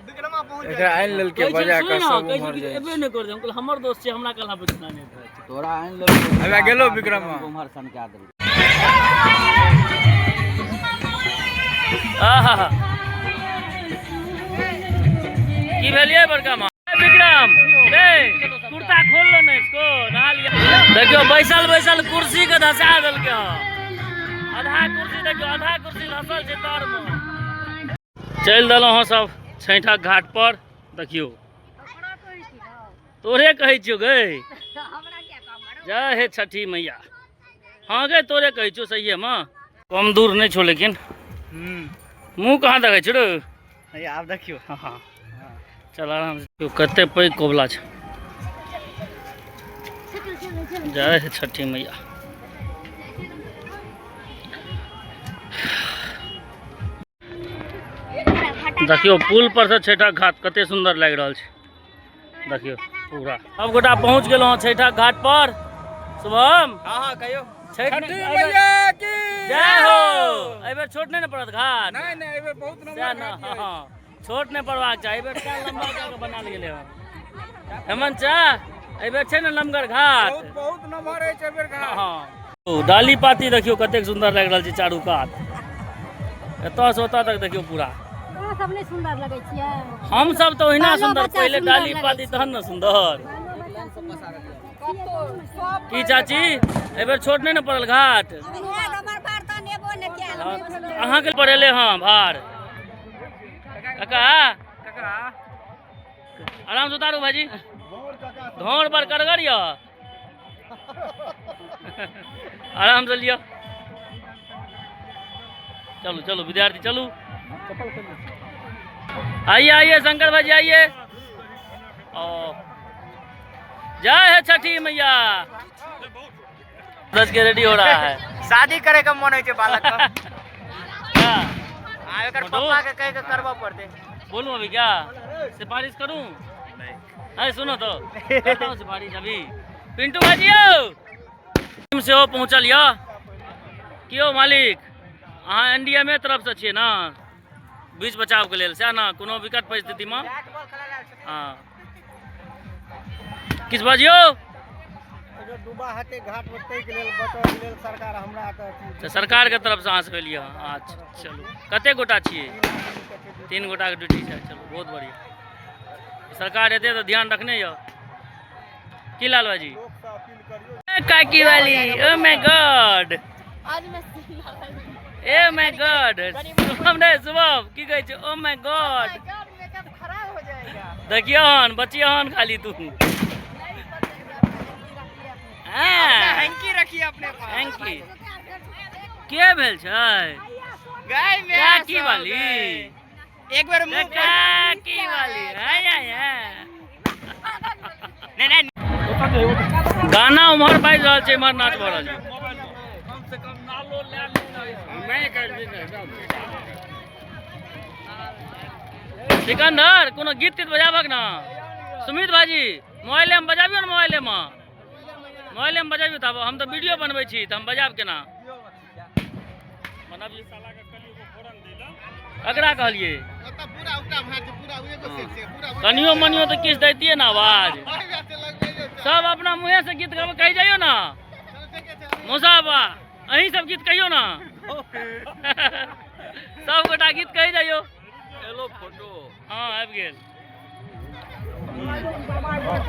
एकरा आनि लेलकै बजा कऽ सब उम्हर जाइ एबे नहि कर हम हमर दोस्त छै हमरा कल्हा पर नहि तोरा आनि लेलकै हमे गेलो विक्रमा। उम्हर सनका देलकै। आहा की भेलियै बड़का माँ? विक्रम रे कुर्ता खोल लो ना इसको, नहा लिया। देखियो बैसल बैसल कुर्सी के धसा देलकै हँ। आधा कुर्सी देखियो, आधा कुर्सी धसल छै तर में। चलि देलहुँ हँ सब छठक घाट पर। देखियो तोरे कहै छियौ गै, जय हे छठी मैया। हाँ गै तोरे कहै छियौ, सहिए माँ कम दूर नहि छौ, लेकिन मुँह कहाँ देखै छियौ रे? आब देखियौ। हाँ हाँ चल आराम से। कते पैघ कोबला छै। जय हे छठी मैया। देखियौ पुल पर से छठक घाट कते सुंदर लागि रहल छै। देखियौ पूरा सब गोटा पहुंच गेलहुँ छठक घाट पर। शुभम हाँ हाँ कहियो। छठि छठी मैया की जय हो। एहि बेर छोट नहि ने पड़त घाट? नहीं नहीं, एहि बेर बहुत सएह नम्बर ने, घाट हाँ, छोट नहि पड़बाक चाही। एहि बेर तें लम्बा कऽ के बनायल गेलै हँ। हेमंत चा एहि बेर छै ने लमगर घाट? बहुत बहुत नम्बर अछि एहि बेर घाट। हाँ ओ डाली पाती देखियौ कतेक सुंदर लागि रहल छै चारू कात, एतऽ से ओतऽ तक देखियौ पूरा। अहाँ सब नहि सुन्दर लगै छियै? हम सब तऽ ओहिना बालो सुन्दर, बच्चा पहिले सुन्दर डाली लगै पाती छै। तहन ने सुन्दर। बालो बच्चा सुन्दर लगै छै। की चाची एहि बेर छोट नहि ने पड़ल घाट? हाँ, अहाँके पड़ेले हँ भार। काका आराम से उतारू भाईजी, घोर पर करगर यऽ, आराम से लिअ। चलू चलू विद्यार्थी चलू, आइए आइए शंकर भाईजी आइए। ओ जय है छठी मैया। दस के रेडी हो रहा है। शादी करे के मन होइ छै बालक के। क्या? आ एकर मोटू? पप्पा के कहि के करबऽ पड़तै। बोलूं अभी क्या सिफारिश करूं? अरे सुनो तो करता हूं सिफारिश अभी। पिंटू भाजी यौ सेहो पहुँचल यऽ। की यौ मालिक, अहाँ एन डी एम ए तरफसँ छियै ने? बीच बचावके लेल सएह ने, कोनो विकट परिस्थितिमे? हँ किछु बजियौ। डूबा हेतै घाट पर ताहिके लेल बचऽके लेल सरकार हमरा तऽ तऽ सरकारके तरफसँ अहाँ सब एलियै हँ। अच्छा चलू, कतेक गोटा छियै? 3 गोटाके ड्यूटी छै। चलू बहुत बढ़िआँ, सरकार एतै तऽ ध्यान रखने यऽ। की लाल भाजी? काकी वाली, ओ my God, A my God. Shubham रे शुभम की कहै छै? ओ my God, देखियो हन बचियो हन खाली तू। हाँ। हैंकी रखिए अपने पास। हैंकी के भेल छै? गाय में काकी सब वाली। गए। एक बार मुंह काकी वाली है या है। नहीं नहीं, गाना उम्हर बाजि रहल छै, इम्हर नाच भऽ रहल छै। सिकंदर कोनो गीत तीत बजाबक ना? सुमित भाजी मोबाइले में बजाबियो ने, मोबाइले में, मोबाइले में बजाबियो। तब हम तऽ वीडियो बनबै छी तऽ हम बजाब केना? बनाबियो। ककरा कहलियै? कनियो मनियो तऽ किछु दैतियै ने आवाज। सब अपना मुँहे से गीत गाबै कहि जाइयो ना। मौसाबा अहीं सब गीत कहियो ना, सब गोटा गीत कहि जाइयो। फोटो हाँ आबि गेल,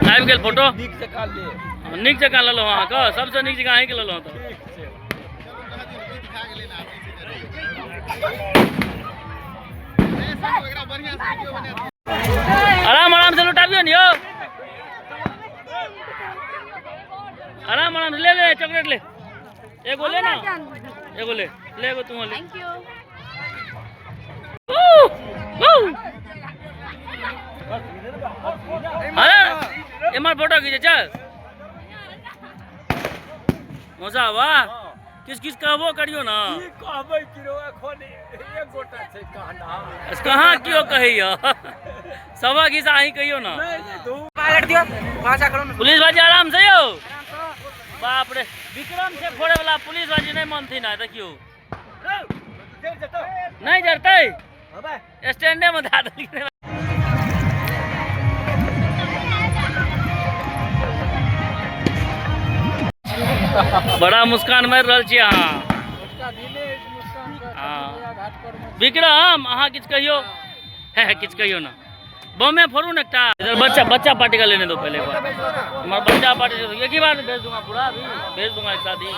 आबि गेल फोटो। नीक जकाँ ले। नीक जकाँ लेलहुँ अहाँके, सबसँ नीक जकाँ अहीँके लेलहुँ। तऽ आराम आराम से लुटाबियो ने यौ, आराम आराम से ले ले। चॉकलेट ले, एगो ले ना, एगो ले ले, एगो तू ले। Thank you. अरे एम्हर फोटो खींचे चल। मौसा वाह, किछु किछु कहबो करियौ ना। की कहबै किरो, एखन एक गोटा छै कहना। कहाँ केओ कहैया, सबक हिस्सा अहीं कहियौ ना। नहीं नहीं धू पायलट दियो, भाषा करो ना। पुलिस बाजी आराम से यौ। बाप रे, विक्रम छै फोड़े वाला, पुलिस बाजी नहि मानथिन। आइ देखियौ नहीं जरतै, स्टैंडे में धऽ देलखिन। बड़ा मुस्कान मारि रहल छी अहाँ। हाँ। विक्रम अहाँ किछु कहियो। है किछु कहियो ना। बमे फोड़ू ना एकटा। इधर बच्चा बच्चा पार्टी का लेने दो पहले एक बार। हमारा बच्चा पार्टी एक ही बार भेज दूंगा पूरा, अभी भेज दूंगा एक साथ ही।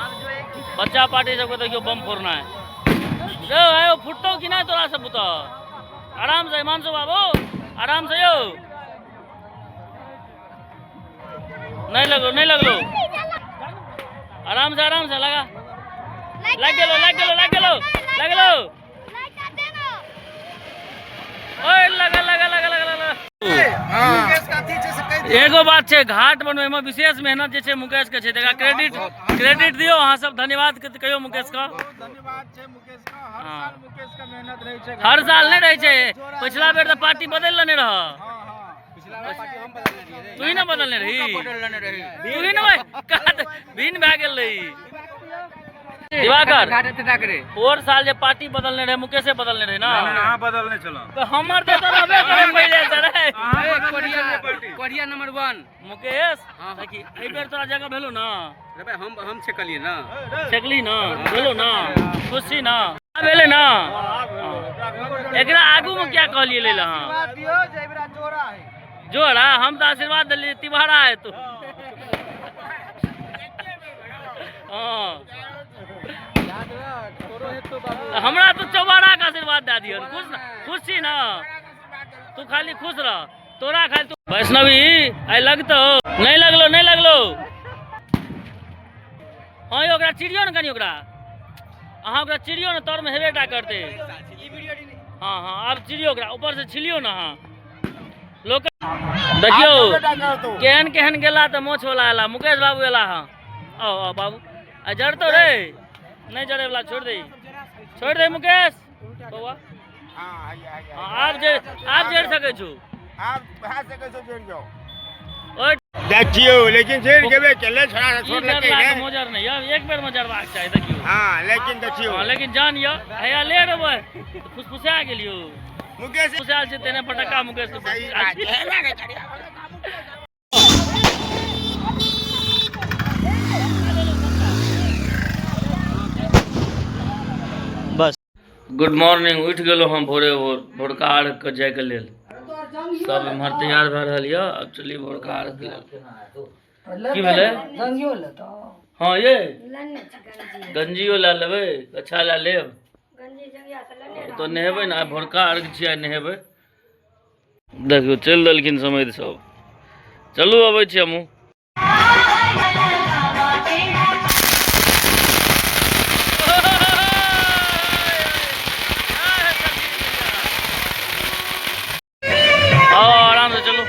बच्चा पार्टी सबको देखियो बम फोड़ना है। रे आयो फुटतो कि नहीं तोरा सब तो आराम से हिमांशु बाबू आराम से यो। नहीं लगलो नहीं लगलो, आराम से आराम से लगा। लग गेलो लग गेलो लग गेलो लग गेलो। ओए लगा लगा लगा लगा लगा। एगो बात छै, घाट बनबै में विशेष मेहनत जे छै मुकेश के छै, तकरा क्रेडिट क्रेडिट दियौ अहाँ सब, धन्यवाद कहियौ मुकेश के। धन्यवाद छै मुकेश का, हर साल मुकेश का मेहनत रहै छै। हर साल नहि रहै छै, पिछला बेर तऽ पार्टी बदलि लेने रह। तू ही ना बदलने रही, तू ही ना भिन्न भए गेल रही। दिवाकर और साल जे पार्टी बदलने रहे मुकेशे बदलने रहे ना। अहाँ बदलने छलहुँ। तो हमर तऽ रहबे करे पहिले से रे। कोरिया नंबर 1 मुकेश देखी एहि बेर तोरा जगह भेलो ना। रे भाई हम छेकलिए ना। छेकली ना, भेलो ना, खुशी ना भेलै ना। एकरा आगू में क्या कहलिए लेल अहाँ? दियौ जे एबरा जोड़ा है। जोड़ा हम तऽ आशीर्वाद देलियै, तिवारा है तू। हाँ हमरा तो चौबारा के आशीर्वाद दे दियौ। खुश खुश छी ना तू, खाली खुश रह, तोरा खाली तू। वैष्णवी आइ लगतो नहीं लगलो नहीं लगलो। हाँ यो ओकरा चिड़ियो ने कनी, ओकरा अहाँ ओकरा चिड़ियो ने तर में हेबे टा करते। हाँ हाँ आब चिड़ियो ओकरा ऊपर से छिलियो ना। हाँ लोक देखियो केहन केहन गेला तऽ मोछ वाला एला, मुकेश बाबू एला। हाँ आओ आओ बाबू, आ जड़तो रे नहीं जड़े वाला छोड़ दे, छोड़ दे मुकेश बौआ। हाँ आब जे आब जड़ सकै छु, आब भए सकै छौ जड़ि जाओ। ओए देखियौ लेकिन जड़ि गेबे केलै, छोड़ा ई छोड़लकै जड़ला के ने। मोजर नहीं अब एक बेर में जड़बाक चाही। देखियो हाँ लेकिन देखियौ। हाँ लेकिन जान यो हैया ले रे फुसफुसा गेलियो। मुकेश फुसायल छै तेने पटक्का मुकेश के। सही बात छै। बस गुड मॉर्निंग, उठि गेलहुँ हम भोरे भोर भोरका अर्घ के जायके लेल। सब एम्हर तैयार भए रहल यऽ, आब चली भोरका अर्घ के लेल। की भेलै? हाँ ये गंजियो लए लेबै, अच्छा लए लेब तो नहेबै ने, आइ भोरका अर्घ छियै, आइ नहेबै। देखियौ चलि देलखिन समधि सब, चलू अबै छी हमहूँ। आओ आराम से चलो।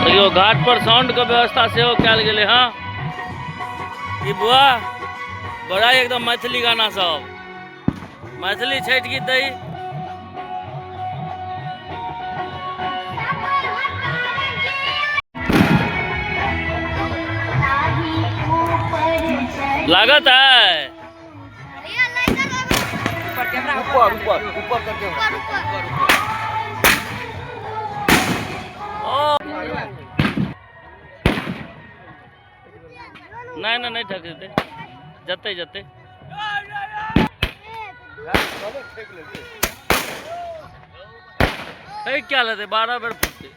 देखियौ घाट पर साउंड के व्यवस्था सेहो कयल गेलै। हाँ ई बुआ बड़ा एकदम मैथिली गाना सब, मैथिली छठि गीत दही। लागत है ऊपर ऊपर ऊपर करके। ओ नहीं नहीं नहीं ठक देते, जते जते। ठेक क्या लेते, 12 बेर फूटते।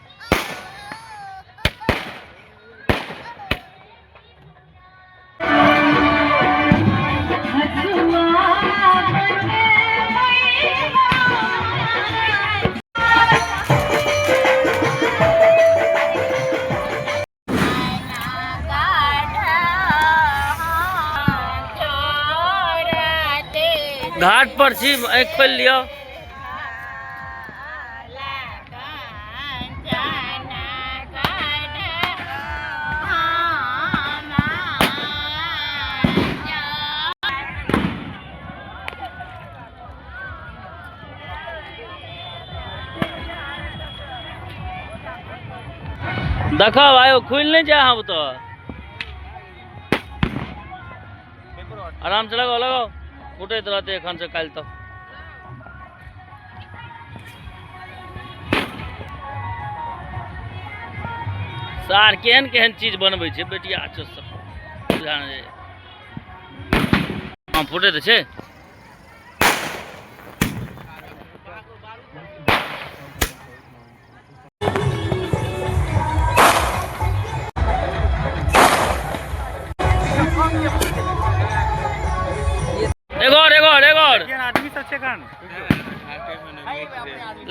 घाट पर छी, आँखि खोलि लिअ। देखो भाई खुलि नहीं जाए। हाँ तो आराम से लगाओ लगाओ, फुटैत रहते एखन से काल्हि तक। सार केहन केहन चीज बनबै छै बेटिया सब हँ फूटे तऽ छै। एगो और, एगो और, एगो और। आदमी सब छै कन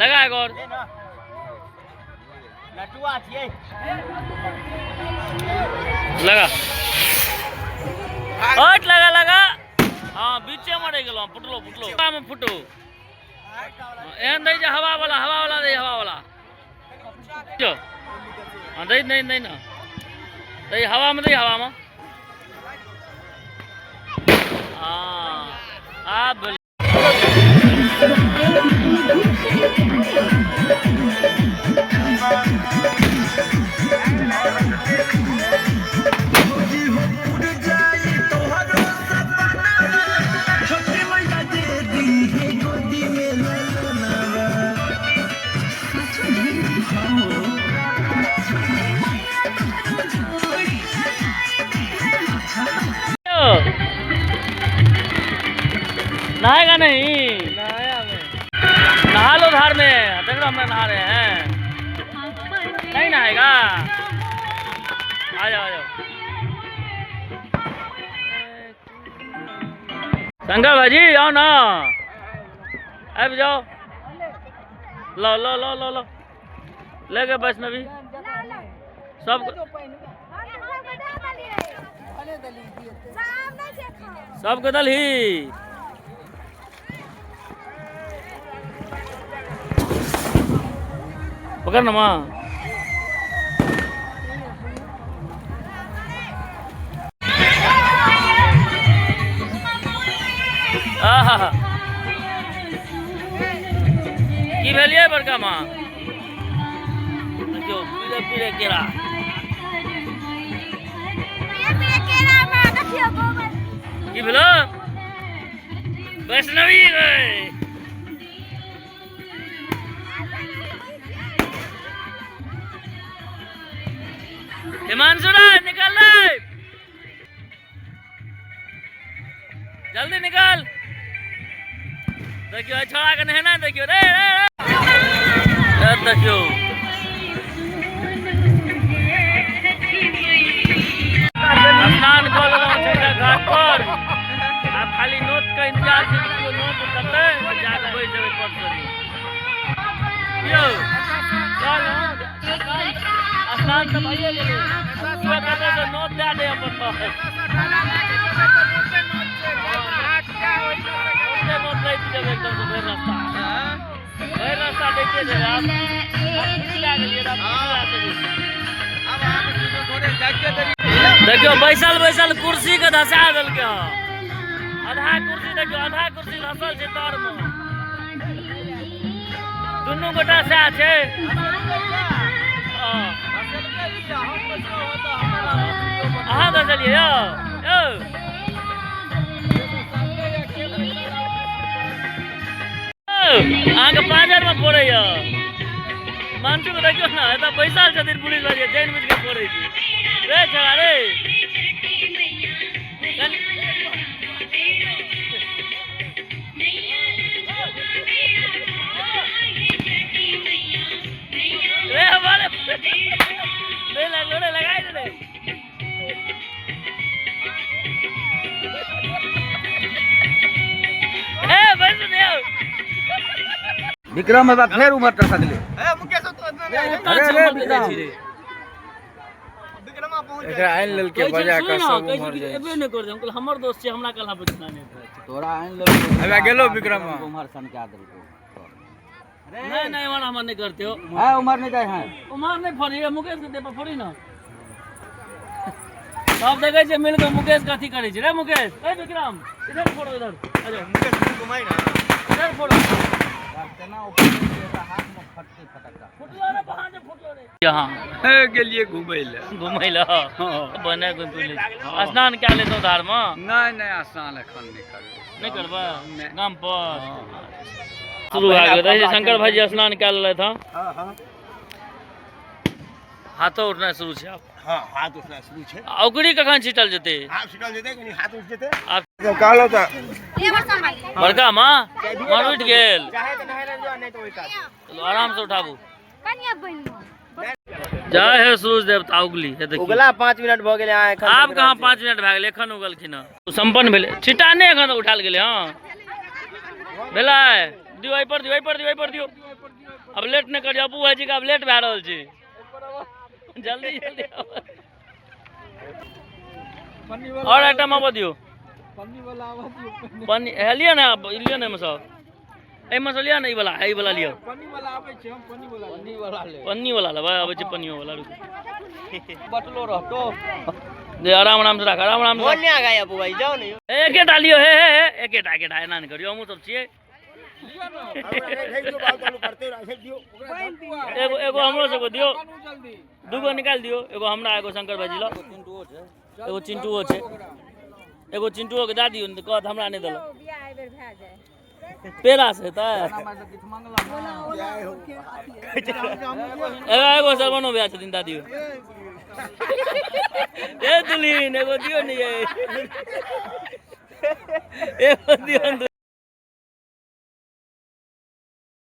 लगा एगो और। लटुआ छियै। लगा, हट, लगा लगा। हाँ, बीचे में रहि गेलहुँ। फुटलो फुटलो, हवा में फुटो। एहन दै जे हवा वाला, हवा वाला दै, हवा वाला जो। हाँ, दै नहीं नहीं ना, दै हवा में, दै हवा में। हाँ, आब नहाएगा नहीं? नहा लो धार में, देख लो हम नहा रहे हैं। नहीं नहाएगा? आ जाओ आ जाओ। शंकर भाजी आओ ना, आबि जाओ। लो लो लो लो लो, ले गए वैष्णवी सब सबके दलही। पकड़ ना माँ। आहा, की भेलियै बड़का माँ? देखियौ पीले पीले केरा। की भेलो वैष्णवी रे? हिमांशु रे, निकल रे, जल्दी निकल। देखियो छोड़ा के नहेना। देखियो रे रे रे, देखियो स्नान कऽ लेलहुँ छठिया घाट पर। आब खाली नोत के इंतजार छै कि केओ नोत देतै तऽ जाके बैस जेबै परसरी। यौ चल, स्नान तऽ भइए गेलै, केओ कहतै तऽ नोत दए दे अपन पर। नोते नोत दैत जेबै एकदमसँ भरि रास्ता, भरि रास्ता दैते जेबै। आब आब फ्री भए गेलियै तऽ आब फ्री भए सकै छी। देखियौ बैसल बैसल कुर्सी के धसा देलकै हँ आधा कुर्सी। देखियौ आधा कुर्सी धसल छै तर मे। दुनू गोटा सएह छै। हँ। अहाँ धसलियै यौ? यौ अहाँके पाँजरमे फोड़ैया मानसू के। देखियौ ने, एतऽ बैसल छथिन पुलिस वाला, जानि बुझि कऽ फोड़ै छै। रे छौड़ा रे, कनि रे हमारे नहीं लगलो रे, लगाई दे रे। ए बैसू ने यौ। विक्रम बाबा फेर उमर टसकले। अरे रे विक्रम, एकरा आनि लेलकै बजा कऽ सब उम्हर जाइ। एबे नहि कर दे। हम कहलियै, हमर दोस्त छै, हमरा कल्हा पूछना नहि। तोरा आनि लेलकै। हवे गेलो विक्रम। उमर सनका देलको। नहीं नहीं, उमर हमर नहीं करते हो। है उमर नहीं जाए है। उमर नहीं फोड़ी रे, मुकेश के दे पर फोड़ी ना। सब देखै छै मिल के मुकेश के अथी करै छै रे। मुकेश, ए विक्रम, इधर फोड़ो, इधर आ जाओ। मुकेश घुमाइ ना। इधर फोड़ो। तेना ऊपर हाथ में फटते फटकता। फुटलो रे, कहाँ से फुटलो रे? यहाँ गेलिए घुमै लए। घुमै लए बने घुमि फिर लै छी। स्नान कए लेतहुँ धार मे? नहि नहि, स्नान एखन नहि करबै। नहि करबै? नहि। गाम पर शुरू भए गेल रहै छै। शंकर भाईजी स्नान कए लेलथि हँ। हाथो उठनाइ शुरू छै आब। हँ, हाथ उठनाइ शुरू छै। आ औकरी कखन छिटल जेतै? आब छिटल जेतै, कनि हाथ उठि जेतै। आब कहलहुँ तऽ बड़का माँ माँ उठि गेल। चाहे तऽ नहाय लए जो, नहि तऽ ओहि कात। चलू आराम से उठाबू। कनिया बनि जय हे सूरज देवता उगली हे देखियौ। उगला 5 मिनट भऽ गेलै अहाँ एखन। आब कहाँ 5 मिनट भए गेलै, एखन उगलखिन हँ। सम्पन्न भेलै छिटा नहि एखन उठायल गेलै। हँ भेलै, दियौ एहिपर दियौ, एहिपर दियौ, एहिपर दियौ। आब लेट नहि करियौ अपू भाईजी के, आब लेट भए रहल छै, जल्दी जल्दी आबू। आओर आइटम आबऽ दियौ। पन्नी हे लिअ ने, आब लिअ ने, एहिमे सँ, एहिमे सँ लिअ ने, ई वाला, ई वाला लिअ। पन्नी वाला लेबै? आबै छै पन्नियो वाला, रुकू। बटलो रहतो जे आराम आराम से राख, आराम आराम से। मोन नहि आगाँ अपू भाई, जाउ ने। एकेटा लियौ। हे हे हे, एकेटा एकेटा, एना नहि करियौ, हमहूँ सब छियै। एगो एगो हमरो सबके दियौ, दूगो निकालि दियौ, एगो हमरा, एगो शंकर भाईजी लग, एगो चिंटुओ छै, एगो चिंटुओ के दए दियौ, नहि तऽ कहत हमरा नहि देलक। बियाह एहि बेर भए जाए। पेड़ा से हेतै। एगो एगो सरवनो भैया छथिन, दए दियौ। ए दुल्हीन, एगो दियौ ने यै, एगो दियौ ने।